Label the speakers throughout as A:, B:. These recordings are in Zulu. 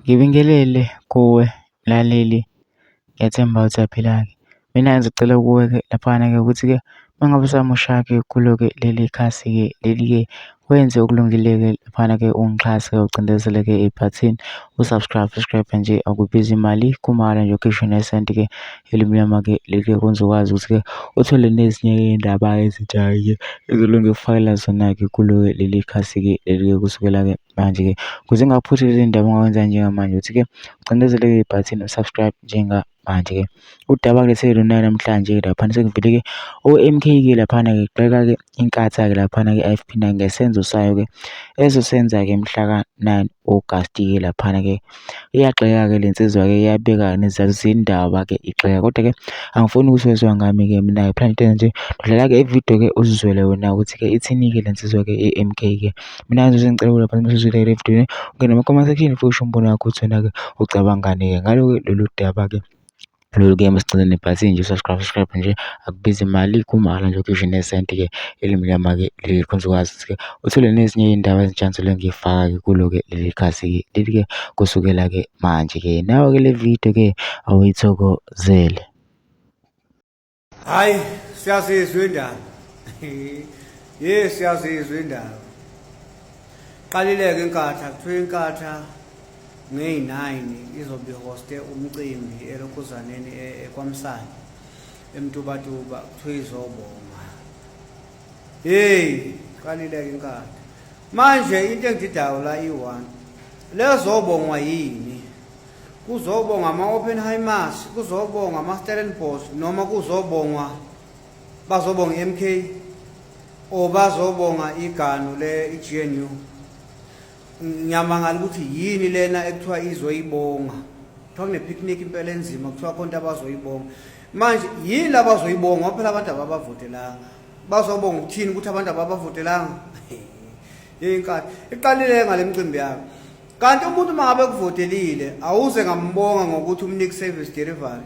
A: Ngibingelele kuwe mlaleli, ngiyathemba ukuthi uyaphila-ke. Mina ngizocela kuwe-ke laphana-ke ukuthi-ke uma ngabe usamusha-ke kulo-ke leli khasi-ke leli-ke wenze okulungile-ke laphana-ke ungixhase-ke ucindezele-ke ibhathini u-subscribe, subscribe nje akubizi imali kumahhala nje ukhishwe nesenti-ke elimnyama-ke leli-ke kwenza ukwazi ukuthi-ke uthole nezinye iy'ndaba ezintsha-ke ezilunge kufakela zona-ke kulo-ke leli khasi-ke leli-ke kusukela-ke manje-ke ukuze ungaphuthi lezi ndaba ongakwenza njengamanje ukuthi-ke ucindezele-ke ibhathini u-subscribe njengamanje-ke. Udaba ngilethele lona namhlanje-ke laphana sekuvele-ke o-M_K-ke laphana-ke kugxeka-ke inkatha-ke laphana-ke i-I_F_P ngesenzo sayo-ke ezosenza-ke mhla ka-9 August-ke laphana-ke. Iyagxeka-ke le nsizwa-ke iyabeka nezizathu zendaba-ke igxeka kodwa-ke angifuni ukuthi wezwa ngami-ke mina-ke phela into nje dlala-ke ividiyo-ke uzizwele wena ukuthi-ke ithini-ke le nsizwa-ke i-M_K-ke. Mina nje sengicela ukuba phansi usizwele le video ungene kuma-comment section futhi usho umbono wakho ukuthi wena-ke ucabangani-ke ngalo-ke lolu daba-ke. Lolu-ke masigcine nebhathini nje subscribe subscribe nje akubizi imali kumahhala nje ukhishwe nesenti-ke elimnyama-ke leli khona uzokwazi ukuthi-ke uthole nezinye iy'ndaba ezintsha ngizole ngiy'faka-ke kulo-ke leli khasi-ke leli-ke kusukela-ke manje-ke. Nawe-ke le video-ke awuyithokozele.
B: Hayi siyazizwa indaba. Ye siyazizwa indaba. Qalileke inkatha kuthiwa inkatha ngeyi-9 izobe hoste umcimbi elokhuzaneni e, eKwaMsane eMtubatuba kuthiwa izobonga. Hey qalileke inkatha. Manje into engididayo la i-1 lezobongwa yini? Kuzobongwa ama-Oppenheimers, kuzobongwa ama-Stellenbosch noma kuzobongwa bazobonga i-MK or bazobonga iganu le i-GNU. Ngiyamangala ukuthi yini lena ekuthiwa izoyibonga. Kuthiwa kune-picnic impela enzima kuthiwa khona abazoyibonga. Manje yini labazoyibonga ngoba phela abantu ababavotelanga. Bazobonga ukuthini ukuthi abantu ababavotelanga? Inkathi iqalile ngale mcimbi yabo. Kanti umuntu uma ngabe kuvotelile awuze ngambonga ngokuthi umnike service delivery.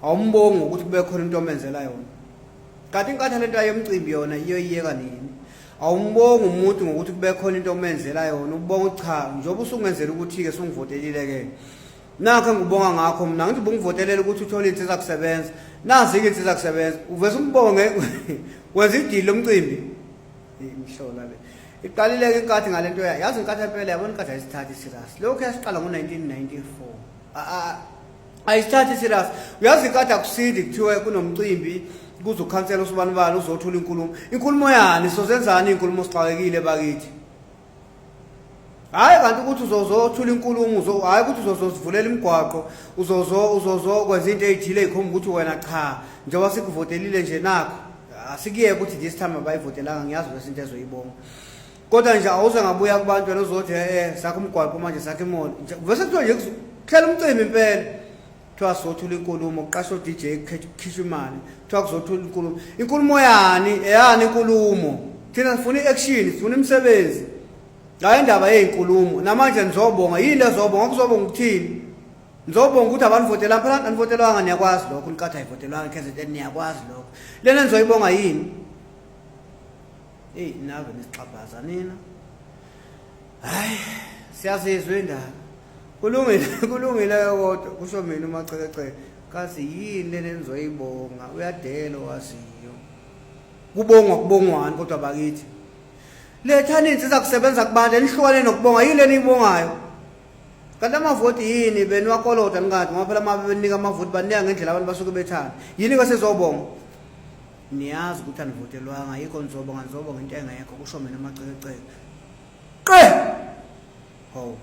B: Awumbongi ngokuthi kube khona into omenzela yona. Kanti inkatha lento ayomcimbi yona iyoyiyeka nini? Awumbongi umuntu ngokuthi kube khona into omenzela yona, ubonga cha njengoba usungenzela ukuthi ke sungivotelile ke. Nakho engikubonga ngakho mina ngithi ubungivotelela ukuthi uthole insiza kusebenza. Nazi ke insiza kusebenza. Uvese umbonge wenza idili lomcimbi. Imhlola le. Iqalile-ke inkathi ngale nto yayo. Yazi inkathi yampela yabona inkathi ayisithathi serious. Lokhu yasiqala ngo-1994. Ayisithathi serious. Uyazi inkathi akusindi kuthiwe kunomcimbi kuze ukhansela usibanibani uzothula inkulumo. Inkulumo yani sozenzani inkulumo sixakekile bakithi. Hayi kanti ukuthi uzozothula inkulumo uzo hayi ukuthi uzozozivulela imigwaqo uzozo uzozokwenza into eyithile ezikhomba ukuthi wena cha njengoba sikuvotelile nje nakho asikuyeke ukuthi this time abayivotelanga ngiyazi bese into ezoyibonga kodwa nje awuze ngabuya kubantu wena uzothi eh sakho umgwaqo manje sakho imoli vese kuthiwa nje kuhlela umcimbi impela kuthiwa sizothula inkulumo kuqashwa o-DJ kukhishwa imali kuthiwa kuzothula inkulumo inkulumo yani eyani inkulumo thina sifuna i-action sifuna imisebenzi ngayo indaba yeyinkulumo namanje nizobonga yini lezobonga kuzobonga ukuthini nizobonga ukuthi abanivotelanga phela anivotelwanga niyakwazi lokho inkathi ayivotelwanga i-KZN niyakwazi lokho lena nizoyibonga yini eyi nave nisixhaphaza nina hayi siyazizwa indaba kulungile kulungile kodwa kusho mina umacekeceke kazi yini lena enizoyibonga uyadela owaziyo kubongwa kubongwani kodwa bakithi lethani insiza kusebenza kubantu enihlukane nokubonga yini lena iyibongayo kanti amavoti yini beniwakolota ningadi ngoba phela uma benika amavoti banika ngendlela abantu basuke bethanda yini ke sezobonga niyazi ukuthi anivotelwanga yikho nizobonga nizobonga into engekho kusho mina amacekeceke qe ho.